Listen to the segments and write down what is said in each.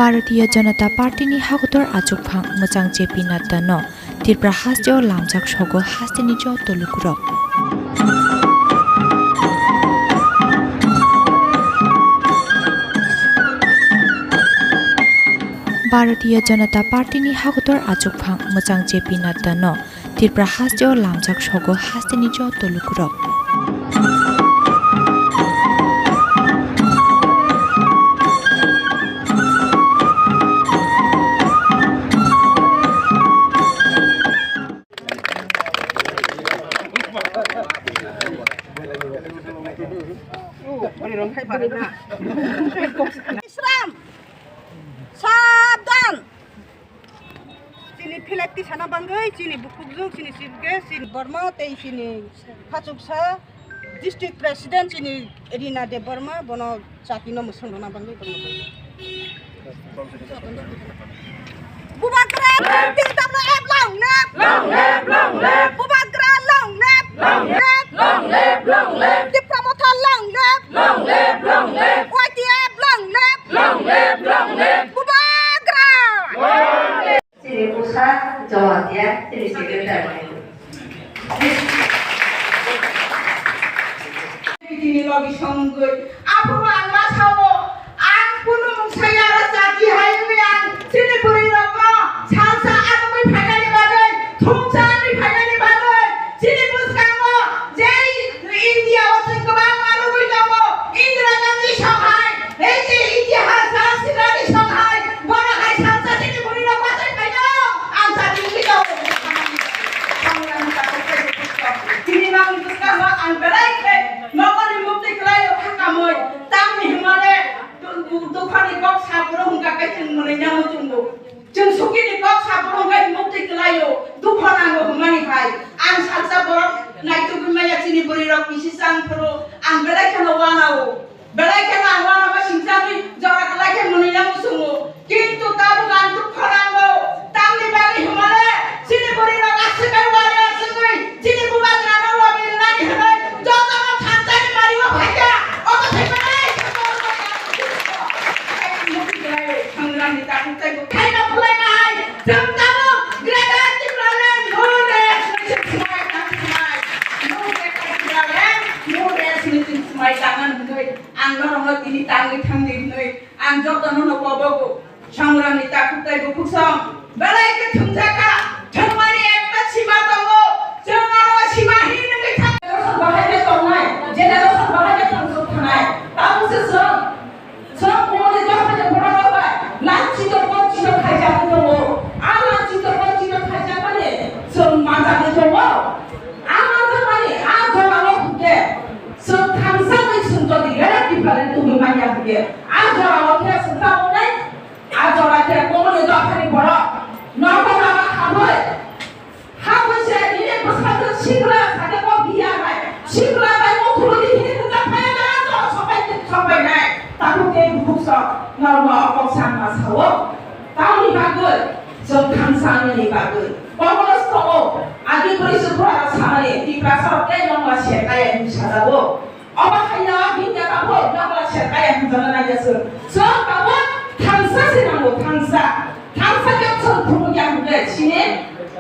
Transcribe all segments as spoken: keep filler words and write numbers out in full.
Bharatiya Janata Party ni hakotor achukphang mwchang J P Nadda no Tripura hasteo lamjak sogo hasteni joto lukurok. Bharatiya Janata Party ni hakotor achukphang mwchang J P Nadda no Tripura hasteo lamjak sogo hasteni joto lukurok. Bisram! Sabdan! Chini flag tisana bangwi, chini bukhukjwk, chini chief guest, chini Borma tei chini khachuksa district president, chini Rina Debbarma, bono chati no mwswng rwna bangwi tongmani. Bubagra, T W F long live! Long live, long live! Bubagra long live! Long live, long live, long live! Tipra Motha long live! Long live, long live! Y T F long live! Long live, long live! Bubagra! Long live! Chini bwsa Jomatia, chini secretary. Chini logi songwi, aphuru ang ma sao, ang kunu mungsa yara chati hai wngwi ang chini bwrwi rokno salsa ang wngwi phainani bagwi, thumsa wngwi phainani bagwi, chini bwskango je India o chwng kwbangma nugwi tongo, Indira Gandhi song hai, ei je itihas rajsirani song hai, bono hai salsa chini bwrwi rok bachai phaino, ang chati wngwi tongo. Chini nangni bwskango ang belai khe nokni muktwi kwlaio kha kamwi, tamni hwnmale du-, du-, duphani kok sa phuru hwnkha khe chwng mwnwi nangwi chwngo. Chwng sukini kok sa phuru hwnkhe muktwi kwlaio, dukho nango hwnmani hai. Ang salsa borok naitugwi maya chini bwrwi rok bisi chang phuru ang belai kheno wanao. Belai kheno ang wanama singchangwi jora kwlai khe mwnwi nangwi chwngo. Kintu tabuk ang dukho nango. Tamni bagwi hwnmale chini bwrwi rok aswk bai wari aswkwi chini bubagrano logi rwnani hwnwi jotono thansa ni mario phaikha. Obo thaimanai Sangrani takhuk tei bwkhaino khwlainai. Chwng tabuk Greater Tipraland no rest ni chwng swmai tang swmai. No Greater Tipraland no rest ni chwng swmai tangmani hwnwi ang norokno tini tangwi thangdi hwnwi ang jotono no kobogo. Songramni takhuk tei bukhuk song belai khe thumjakha. Thwngmani ekta sima tongo. Chwng aro sima hin wngwi thang. Generation bahai khe tongnai, generation bahai khe thangsok thanai. Tabuk se chwng, chwng kumuni dophani borok rok bai lanchito bonchito khaijagwi tongo. A lanchito bonchito khaijakmani chwng manjagwi tongo. A manjakmani a jorao hwnkhe chwng thangsagwi chwng jodi rera tiprani tubui manya hwnkhe a jorao khe chwng tabuknai. A jora khe kumuni dophani borok nogo lama habwi, habwi se nini bwskango sikla sade kok biya hai, sikla bai muthuruni hini hwnjak phai na jora sopai sopai nai. Takhuk tei bukhuk sok norokno o kok sangma sao. Tamoni bagwi chwng thansa nini bagwi komono stongo. Agi bwrwi se bwrarok samani Tiprasa rok tei nokla se kaya hinwi sajago. Obo haino bini tabuk nokla ser kaya hwnjakna naiya chwng. Chwng tabuk thansa se nango, thansa. Thansa khe chwng thumukya hwnkhe chini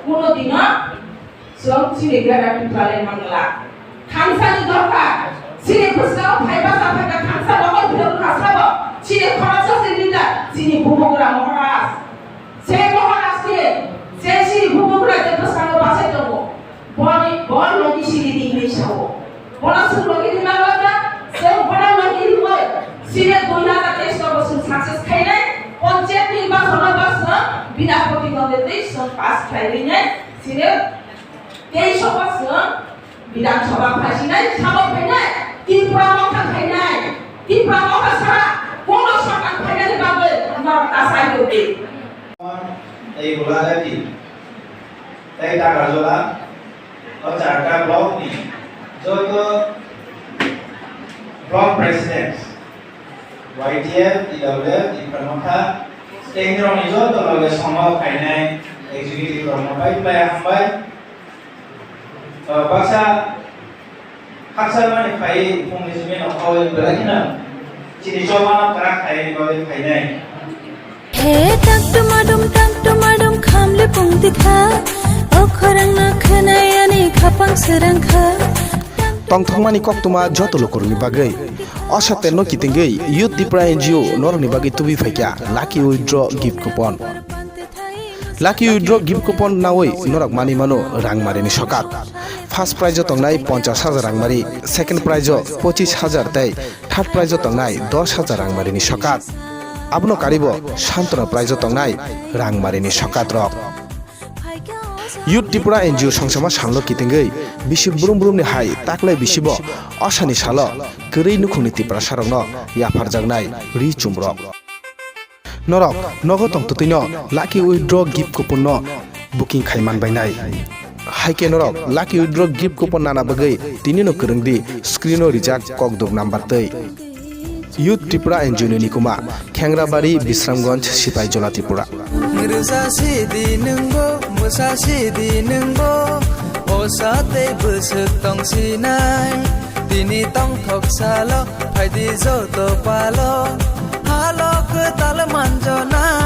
kuno dino chwng chini Greater Tipraland mangla. Thansa ni dorkar. Chini bwskango phai basa phaikha thansa nokol phirok wngkha sabo. Chini khoroksa se leader, chini Bubagra Maharaj. Se Maharaj khe, se chini Bubagra je bwskango bachai tongo. Boni, bo logi siri di hinwi sao. Bono chwng logi di manglak na, chwng bono logi di oi. Sini dui hazar teis o bo chwng success khainai, panchayat nirbachon o bo chwng bina protidwonditwi chwng pass khlaiwi nai, sini teis o bo chwng Bidhan Sabha phaisinai, sabo phainai, Tripura motha khainai, Tripura motha sara, kono sorkar phainani bagwi norok ta sai tongdi. Tei Golagati, tei Takarjala, o charta block ni joto block president, Y T F, T W F, Tipra Motha, tei hinrokni joto loge somo khainai executive rokno bai bai hambai. O baksa Haksa mani phai phung ni simi no khaui belai kheno chini chobano kwrak khaini bagwi phainai. He tak tumadum tak tumadum khamle pungti kha. O khorang na khwnai ani khapang srang kha. Tongthokmani koktwma joto lukurokni bagwi. O satenno kitingwi Youth Tipra N G O norokni bagwi tubui phaikha Lucky Withdraw Gift Coupon. Lucky Withdraw Gift Coupon nawi norok manwi mano rangmarini sokat. First prize o tongnai ponchash hajar rangmari, second prize o pochish hajar tei third prize o tongnai dosh hajar rangmarini sokat. Abono karibo Santona prize o tongnai rangmarini sokat rok. Youth Tripura N G O songchama salno kitingwi bisi brum brumni hai taklai bisibo osani salo kwrwi nukhungni Tiprasarokno yapharjaknai ri chumrok. Norok nogo tongtwtwino Lucky Withdraw Gift Coupon no booking khai manbainai. Haikhe norok Lucky Withdraw Gift Coupon nana bagwi tinino kwrwngdi screen o rijak kokduk number twi. Youth Tripura N G O ni nikuma, Khengrabari, Bisramganj, Sipaijala, Tripura. Rwsa sidi nwngbo, mwsa sidi nwngbo, osa tei bwswk tong sinai. Tini tongthok salo, phaidi joto palo, halo kwtal manjona.